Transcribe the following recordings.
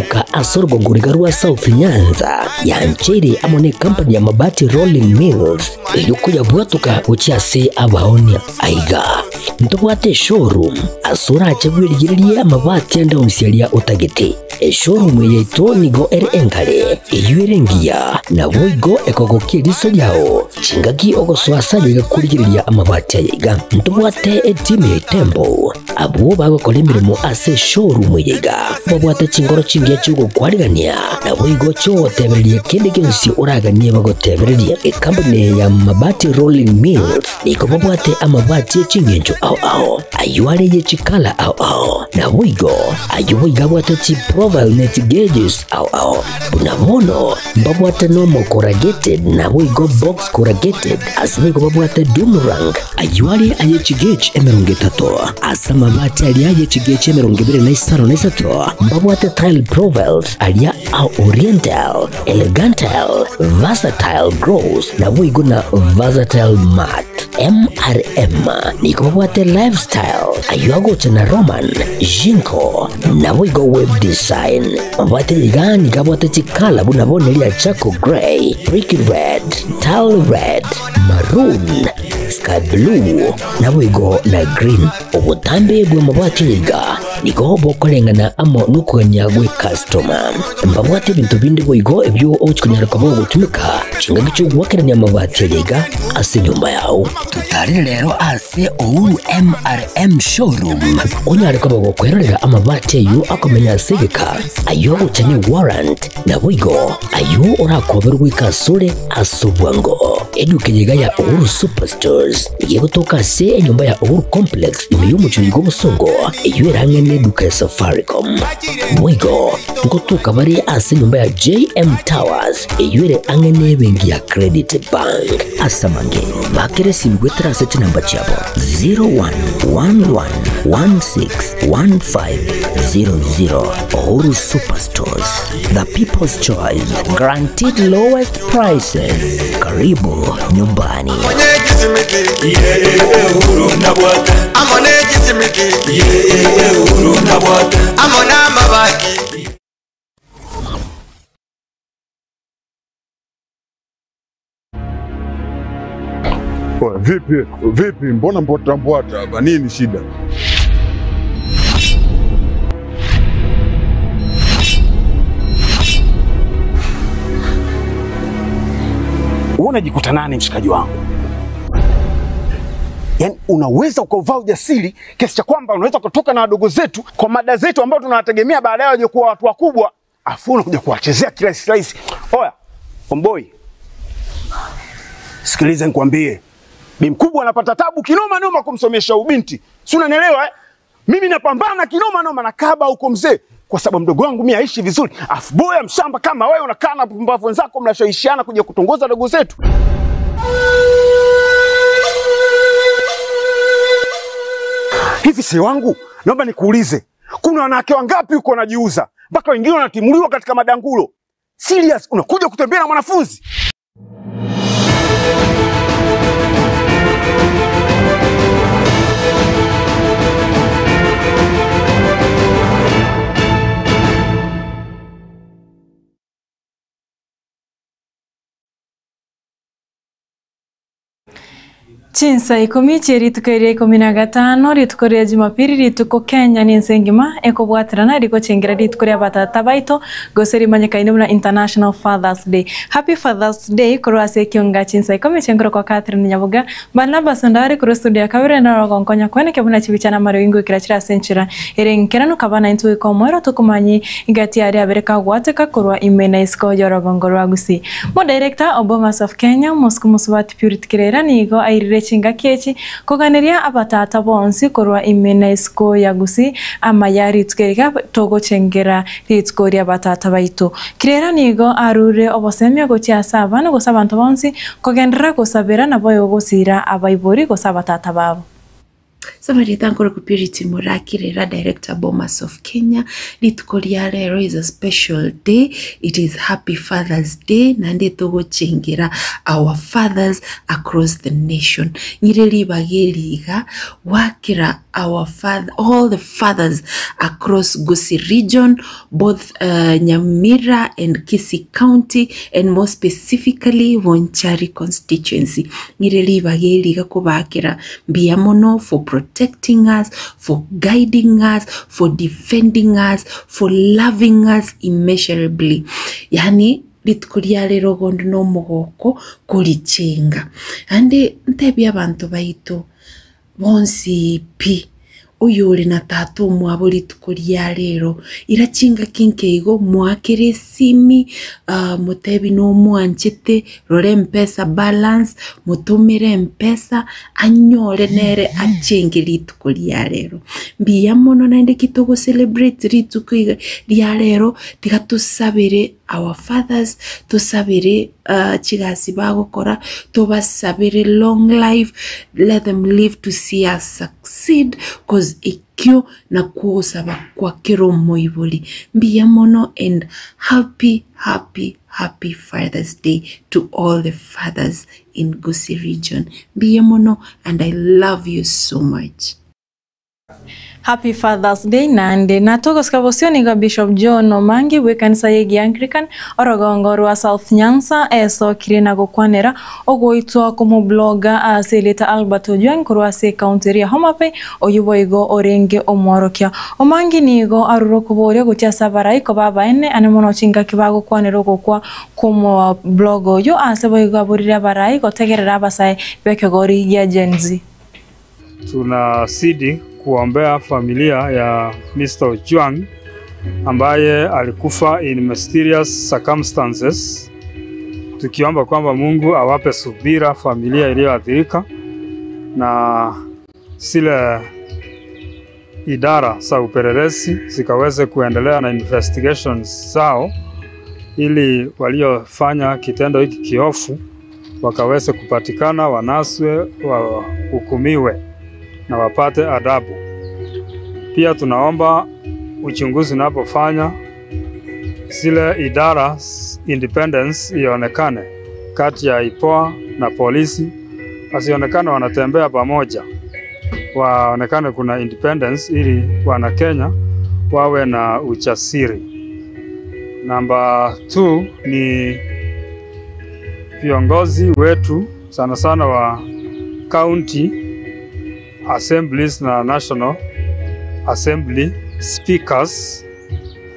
Eduka ase orogongo riga rwa South Nyanza yancheire amo ne company ya Mabati Rolling Mills eyio koyabwatoka gochia ase abaonia. Aiga ntobwate eshowroom ase orache bwerigererie amabati ande onsi aria otagete. Eshowroom eye yaito nigo ere enkare, eyio ere engiya, naboigo ekogokia eriso riao chingaki ogosoa ase aye iga korigereria amabati aya iga. Ntobwate etimu ya Itembo abwo bagokora emeremo ase eshowroom eye iga, babwate chingoro chingiya chi'ogokwarigania, naboigo chi'ogotebereria kende gionsi oraganie bagotebererie. Ecompany ya Mabati Rolling Mills nigo babwate amabati e chingencho ao ao, ayio are ye chikala ao ao, naboigo ayio boigo abwate chiprofile ne chigeges ao ao. Buna bono mbabwate normal corrugated naboigo box corrugated, ase boigo babwate doom rank, ayio are aye chigauge 30, ase amabati aria aye chigauge 23, mbabwate tile profiles aria a oriental, elegantile, versatile gloss, naboigo na versatile matte. MRM nigo babwate lifestyle, ayio agocha na Roman, Jinko, naboigo web design. Mabwate iga nigo abwate chikala buna bono eria charcoal grey, brick red, tile red, maroon, sky blue, naboigo na green. Obotambe bw'amabati iga nigo bokoreng'ana amo nokogania gw'ecustoma. Mbabwate ebinto binde boigo ebio ogochia konyara koba ogotumeka chingaki chi'ogoakerania amabati aya iga ase enyomba yao. Totarere rero ase Uhuru MRM Showroom onyare koba gokwerorera amabati ayio akomenya ase egeka, ayio agocha ne warrant, naboigo ayio orakoberwe goika asore ase obwango. Eduka eye iga ya Uhuru Superstores nigo egotoka ase enyomba ya Uhuru Complex ime y'omochie oiga obosongo, eyio ere ang'e neduka ya Safaricom. Boigo ngotoka bare ase enyomba ya JM Towers eyio ere ang'e nebenki ya Credit Bank. Ase amange, bakera esimi goetera ase chinamba chiabo 0111161500. Uhuru Superstores, the people's choice, guaranteed lowest prices. Karibu nyumbani. Oya, vipi vipi, mbona mbwata mbwata hapa? Nini shida? Wewe unajikuta nani mshikaji wangu? Yaani unaweza ukauvaa ujasiri kiasi cha kwamba unaweza kutoka na wadogo zetu kwa mada zetu ambao tunawategemea baadaye waje kuwa watu wakubwa, afu unakuja kuwachezea kirahisi rahisi. Oya, omboi, sikiliza nikwambie, bi mkubwa anapata tabu kinoma noma kumsomesha ubinti, si unanielewa eh? Mimi napambana kinoma noma na kaba huko mzee, kwa sababu mdogo wangu mimi aishi vizuri, afu boya mshamba kama wewe unakaa na pumbavu wenzako mnashawishiana kuja kutongoza dogo zetu. Hivi si wangu, naomba nikuulize, kuna wanawake wangapi huko wanajiuza mpaka wengine wanatimuliwa katika madangulo? Serious, unakuja kutembea na mwanafunzi? Chinsa ikomi chie rituko eria 15, rituko ria Jumapili, rituko Kenya ninse engima ekobwaterana rigochengera rituko ria batata baito gose rimanyekaine buna International Fathers Day. Happy Fathers Day korwa ase ekionga chinsa 10 chiengoro kwa Catherine Nyaboga, Barnabas Ondari korwa studio ya kabere norogonkonya kweneke buna chibicha na maro ingo ekera chira ase enchera ere nkeranu kabana intwe goika omoero tokomanyi egati aria abere kagwateka korwa ime na isiko ya orogongo rwa Gusii. Mo director o Bomas of Kenya Moscow Musubati Purity Kirera nigo airire chingaki echi koganeria abatata bonsi korwa ime na isiko ya Gusii amaya rituko eriga togochengera rituko ria batata baito. Kirera nigo arure obosemia gochia ase abana gose abanto bonsi kogenderera gosabera nabo gosira abaibori gose abatata babo. Samarita nkorokwa Purity Murakirira, Director Bomas of Kenya. Rituko ria rero is a special day, it is happy Father's Day naende togochengera our fathers across the nation. Ng'ire ribaga eri iga gwakera our father, all the fathers across Gusii region both Nyamira and Kisii County and more specifically Bonchari constituency. Ng'ire ribaga eri iga kobakera mbuya mono for protecting us, for guiding us, for defending us, for loving us immeasurably. Yaani rituko ria rero ogonde na omogoko korichenga. Naende ntebie abanto baito bonsi pi, oyore na tata omwabo rituko ria rero, ira chingaki nke igo moakere esimi, motebi nomwanchete, rora empesa balance, motomere empesa, anyore nere achenge rituko ria rero. Mbuya mono naende ki togo celebrate rituko iga ria rero, tiga tosabere our fathers, tosabere chigasi bagokora, tobasabere long life, let them live to see us succeed cause ekio nakwo ogosaba kwa kera omoibori. Mbuya mono and happy happy happy Father's Day to all the fathers in Gusii region. Mbuya mono and I love you so much. Happy Father's Day naende. Na togosika bosio nigo Bishop John Omangi bw'ekanisa y'Egianglican orogongo rwa South Nyanza esokire na gokwanera ogoitwa kw'omoblogger ase erieta Albert Ojwang korwa ase ecounty eria ya Homa Bay oyio boigo orenge omworokia. Omangi nigo arure okoboria gochia ase abarai koba abaene ane mono chingaki bagokwanera ogokwa kw'omoblogger oyio ase boigo aborire abarai gotegerera abasae b'ekegori gia Gen Z. Tunazidi kuombea familia ya Mr. Ojwang ambaye alikufa in mysterious circumstances, tukiomba kwamba Mungu awape subira familia iliyoathirika na zile idara za upelelezi zikaweze kuendelea na investigations zao ili waliofanya kitendo hiki kiofu wakaweze kupatikana, wanaswe, wahukumiwe na wapate adabu. Pia tunaomba uchunguzi unapofanya zile idara independence ionekane kati ya IPOA na polisi, wasionekane wanatembea pamoja, waonekane kuna independence ili wana Kenya wawe na ujasiri. Namba 2 ni viongozi wetu sana sana wa county assemblies na national assembly speakers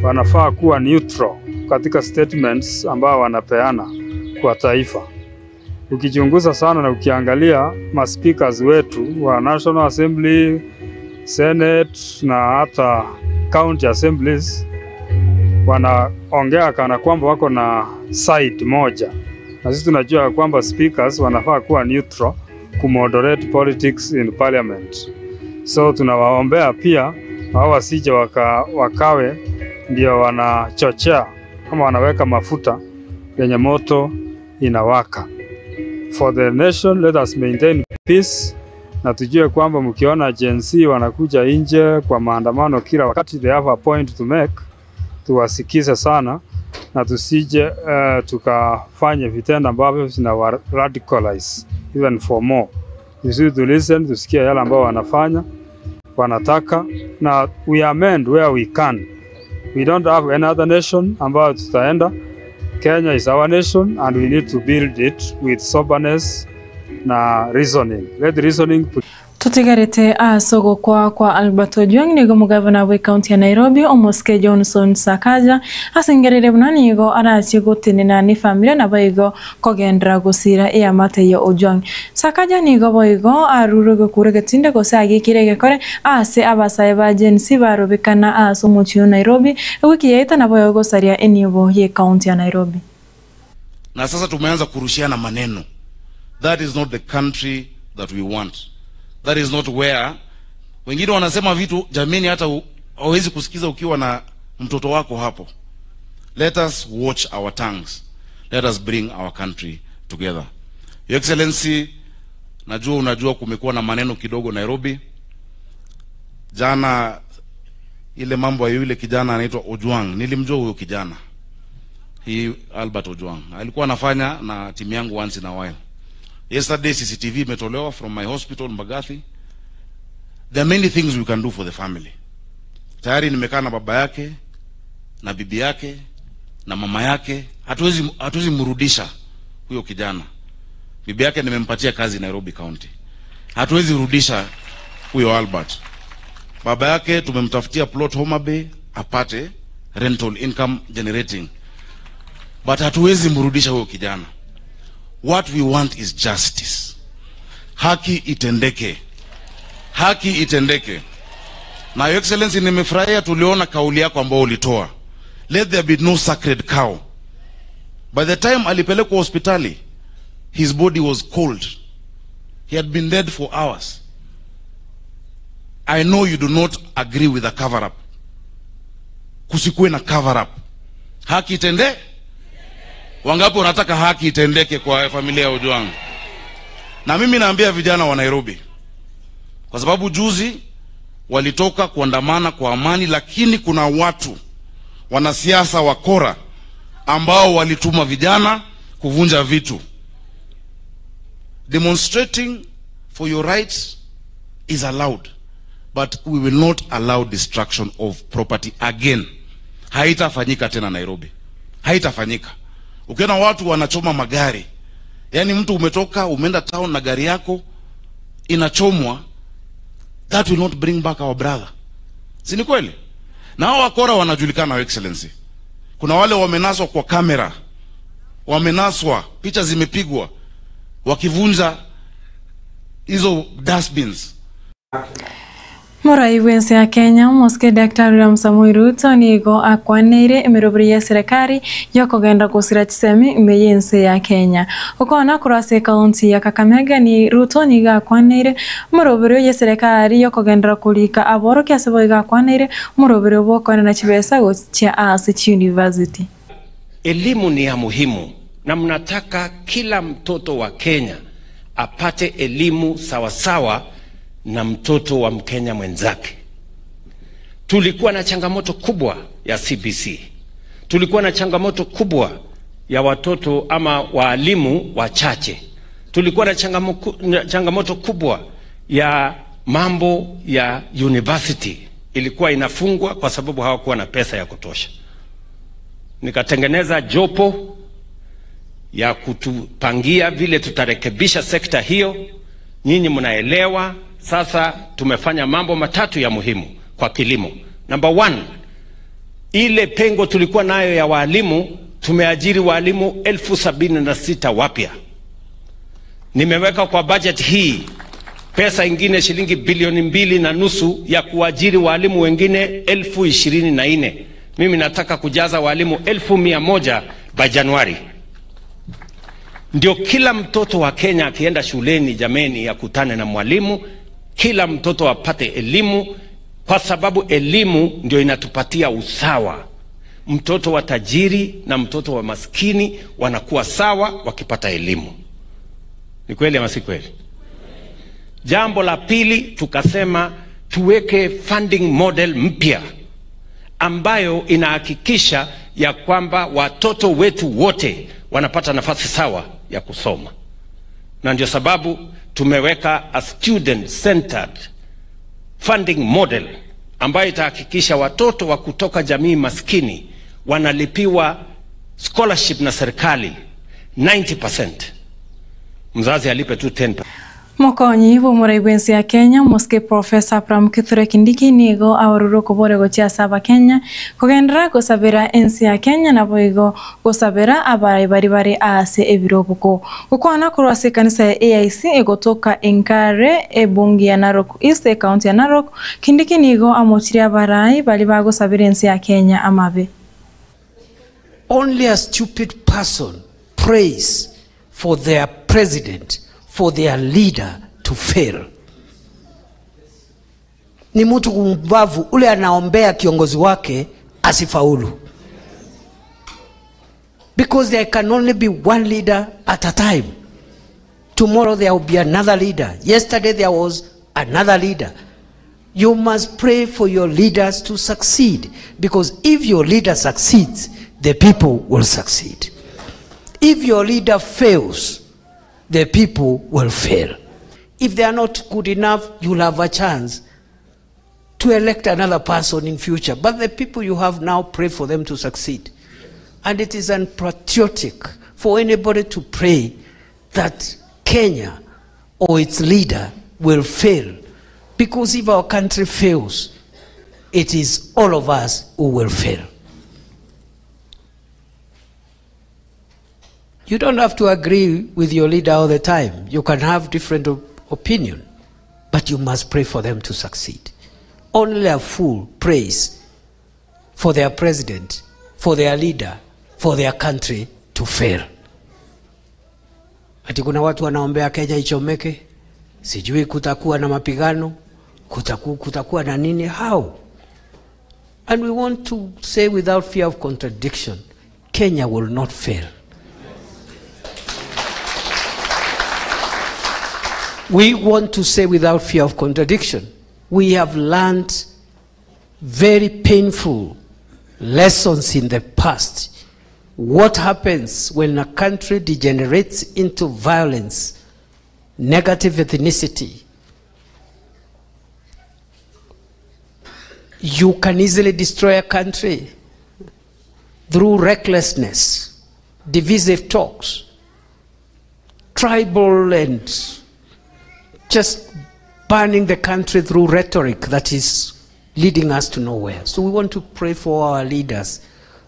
wanafaa kuwa neutral katika statements ambao wanapeana kwa taifa. Ukichunguza sana na ukiangalia ma speakers wetu wa National Assembly, Senate na hata county assemblies wanaongea kana kwamba wako na side moja, na sisi tunajua kwamba speakers wanafaa kuwa neutral kumoderate politics in parliament. So tunawaombea pia wao wasije wakawe ndio wanachochea ama wanaweka mafuta yenye moto inawaka. For the nation, let us maintain peace, na tujue kwamba mkiona Gen Z wanakuja nje kwa maandamano kila wakati, they have a point to make. Tuwasikize sana na tusije tukafanye vitendo ambavyo vina radicalize even for more. Vizuri to listen, tusikie yale ambao wanafanya wanataka, na we amend where we can. We don't have any other nation ambayo tutaenda. Kenya is our nation and we need to build it with soberness na reasoning. Let reasoning Tutigarĩte ase ogokwa kwa Albert Ojwang nigo omogavana bwe county ya Nairobi Omosike Johnson Sakaja asengereire buna nigo arachie gotenena ne familia nabo igo kogendera gosira eamate ya Ojwang. Sakaja nigo boigo arure gokura getinde gose agikire egekore ase abasae ba Gen Z barobekana ase omochie o Nairobi ewiki yaeta nabo igo gosaria enibo ye county ya Nairobi. Na sasa tumeanza kurushiana maneno. That is not the country that we want. That is not where wengine wanasema vitu jameni, hata hawezi kusikiza ukiwa na mtoto wako hapo. Let us watch our tongues. Let us bring our country together. Your Excellency, najua unajua kumekuwa na maneno kidogo Nairobi. Jana ile mambo ya yule kijana anaitwa Ojwang, nilimjua huyo kijana hii Albert Ojwang alikuwa anafanya na timu yangu once in a while. Yesterday CCTV imetolewa from my hospital Mbagathi. There are many things we can do for the family. Tayari nimekaa na baba yake na bibi yake na mama yake, hatuwezi mrudisha huyo kijana. Bibi yake nimempatia kazi Nairobi County, hatuwezi rudisha huyo Albert. Baba yake tumemtafutia plot Homa Bay apate rental income generating, but hatuwezi mrudisha huyo kijana. What we want is justice. Haki itendeke, haki itendeke. Na Your Excellency, nimefurahia tuliona kauli yako ambayo ulitoa, let there be no sacred cow. By the time alipelekwa hospitali, his body was cold. He had been dead for hours. I know you do not agree with the cover up. Kusikuwe na cover up. Haki itende? Wangapi wanataka haki itendeke kwa familia ya Ojwang? Na mimi naambia vijana wa Nairobi, kwa sababu juzi walitoka kuandamana kwa amani, lakini kuna watu wanasiasa wakora ambao walituma vijana kuvunja vitu. Demonstrating for your rights is allowed, but we will not allow destruction of property again. Haitafanyika tena Nairobi, haitafanyika. Ukiona watu wanachoma magari, yaani mtu umetoka umeenda town na gari yako inachomwa, that will not bring back our brother. Si ni kweli? Na hao wakora wanajulikana, Your Excellency. Kuna wale wamenaswa kwa kamera, wamenaswa, picha zimepigwa wakivunja hizo dustbins. Mũrai bwense ya Kenya Mosque Daktari William Samoei Ruto nigo akwaneire emirobiri ya serikali yokogenda gusira chisemi ime yense ya Kenya ukona kurasa ekaunti ya Kakamega ni Ruto nigo akwaneire murobiri ya serikali yokogendera kulika aborokia ase boigo akwaneire murobiri bwokonena chibesa gochia ase chi university. Elimu ni ya muhimu na mnataka kila mtoto wa Kenya apate elimu sawasawa na mtoto wa Mkenya mwenzake. Tulikuwa na changamoto kubwa ya CBC, tulikuwa na changamoto kubwa ya watoto ama waalimu wachache, tulikuwa na changamoto kubwa ya mambo ya university ilikuwa inafungwa kwa sababu hawakuwa na pesa ya kutosha. Nikatengeneza jopo ya kutupangia vile tutarekebisha sekta hiyo. Nyinyi mnaelewa. Sasa tumefanya mambo matatu ya muhimu kwa kilimo. Number one, ile pengo tulikuwa nayo ya walimu, tumeajiri walimu 76,000 wapya. Nimeweka kwa budget hii pesa ingine shilingi bilioni 2.5 ya kuajiri walimu wengine 24,000. Mimi nataka kujaza walimu 100,000 by Januari. Ndio kila mtoto wa Kenya akienda shuleni, jameni, akutane na mwalimu, kila mtoto apate elimu, kwa sababu elimu ndio inatupatia usawa. Mtoto wa tajiri na mtoto wa maskini wanakuwa sawa wakipata elimu. Ni kweli ama si kweli? Jambo la pili, tukasema tuweke funding model mpya ambayo inahakikisha ya kwamba watoto wetu wote wanapata nafasi sawa ya kusoma, na ndio sababu tumeweka a student centered funding model ambayo itahakikisha watoto wa kutoka jamii maskini wanalipiwa scholarship na serikali 90%, mzazi alipe tu 10%. Mokonyi bwa bwensi ya Kenya Mosque Professor Abraham Kithure Kindiki nigo aororo kobore gochia saba Kenya kogendera gosabera ensi ya Kenya nabo igo gosabera abarai bari bari ase ebirobuko gokwana korwa ase ekanisa ya AIC egotoka enkare ebungi ya Narok East county ya Narok. Kindiki nigo amochirie abarai bari bagosabera ensi ya Kenya amabe. Only a stupid person prays for their president, for their leader to fail. Ni mtu kumbavu ule anaombea kiongozi wake asifaulu. Because there can only be one leader at a time. Tomorrow there will be another leader. Yesterday there was another leader. You must pray for your leaders to succeed because if your leader succeeds, the people will succeed. If your leader fails, the people will fail. If they are not good enough, you'll have a chance to elect another person in future. But the people you have now, pray for them to succeed. And it is unpatriotic for anybody to pray that Kenya or its leader will fail. Because if our country fails, it is all of us who will fail. You don't have to agree with your leader all the time. You can have different opinion, but you must pray for them to succeed. Only a fool prays for their president, for their leader, for their country to fail. Ati kuna watu wanaombea Kenya ichomeke, sijui kutakuwa na mapigano, kutakuwa na nini. How? And we want to say without fear of contradiction, Kenya will not fail. We want to say without fear of contradiction, we have learned very painful lessons in the past. What happens when a country degenerates into violence, negative ethnicity? You can easily destroy a country through recklessness, divisive talks, tribal and just burning the country through rhetoric that is leading us to nowhere. So we want to pray for our leaders,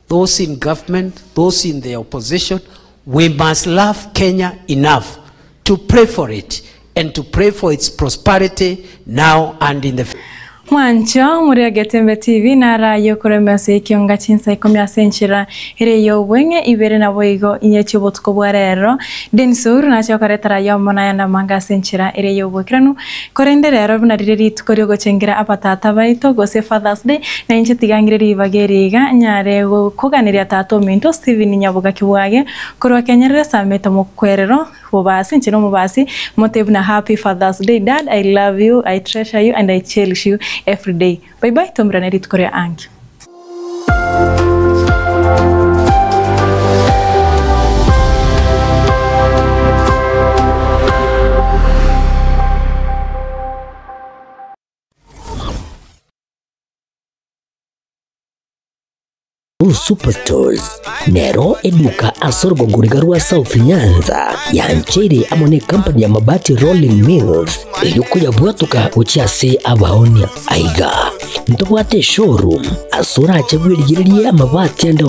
those in government, those in the opposition. We must love Kenya enough to pray for it and to pray for its prosperity now and in the future. Mwancho muri Agetembe TV narayo kuremesa ikionga chinsa 10 ase enchera ere yobweng'e ibere nabo igo inye chibotuko bwa rero Dennis Ouru nache okoretera yomo nayanda manga ase enchera ere yobwekeranu korende rero buna rire rituko riogochengera abatata baito gose Father's Day na inche tigangire ribaga eriga nyare koganeria tata ominto Stephen Nyaboga Kibwage korwa Kenyerere samete mokwerero mubasi nche no mubasi motebu na happy Father's Day dad, I love you, I treasure you and I cherish you every day. Bye bye, tomurane rituko ria angi. Superstores nero eduka asorgongoriga rwa South Nyanza yanchere amo ne company ya Mabati Rolling Mills eyukuya bwatuka uchiase abaonia aiga ntobwate showroom asura achabwirigirie amabati anda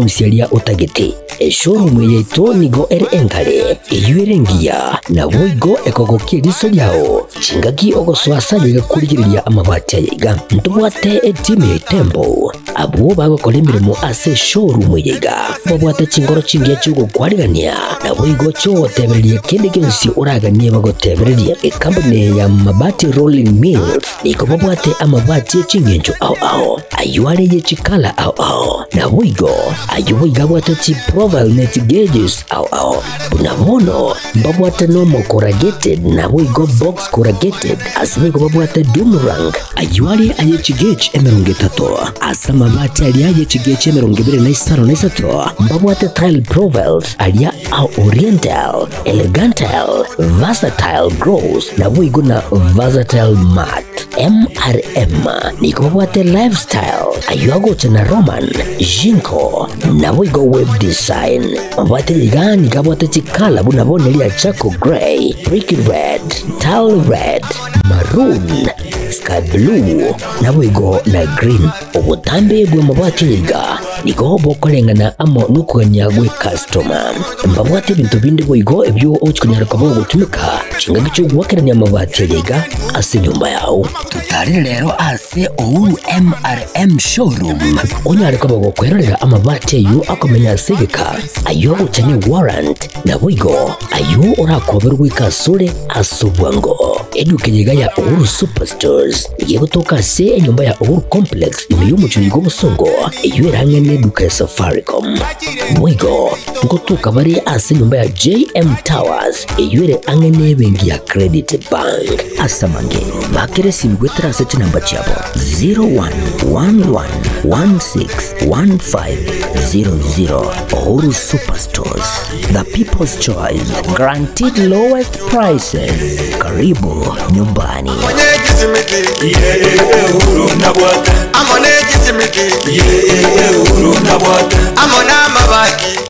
utagete eshowroom yetu nigo ere enkare eyuerengia na boigo ekogokia riso lyao chingaki ogoswasayiga kurigiriria amabati ayiga ntobwate etime tembo abo bagokora emirimo ase showroom yiga babwate chingoro chingia chigokwarigania na boigo chogotebereria kende gionsi oraganie bagotebereria ekampani ya Mabati Rolling Mills niko babwate amabati echingencho ao ao ayuare yechikala ao ao na boigo ayo boiga bwate chi profile net gauges ao ao bunabono babwate nomo corrugated na boigo box corrugated ase boigo babwate doomerang ayuare ayechi gauge 30 ase amabati aria ayechi gauge 25 mbabwate tile profiles aria au oriental elegantal versatile gross na boigo na versatile mat MRM niko babwate lifestyle ayo na Roman Jinko na boigo web design mabwate ligani gabwate chikala buna charcoal grey brick red tile red maroon sky blue na boigo na green obutambe bwa mabwate yiga niko bokolengana amo nukuganya gwe customer mbabwate bintu bindi boigo ebyo ochikunyara kabo gutumika chinga gicho gwakerania mabati yiga ase nyumba yao tutarire rero ase Ouru MRM showroom onyare kabo gokwerera amabati ayo akomenya segeka ayo guchani warrant na boigo ayo orakoberwa ikasure asobwango eduke yiga ya Ouru Superstores yegotoka se enyumba ya Ouru Complex imiyumucho yigo busongo eyo erangene n'eduka ya Safaricom. Boigo nkotoka bare ase enyomba ya JM Towers eywo ere ang'e n'ebenki ya Credit Bank. Ase amange bakere esimi goetera ase chinamba chiabo 0111161500. Uhuru Superstores, the people's choice, guaranteed lowest prices. Karibu nyumbani.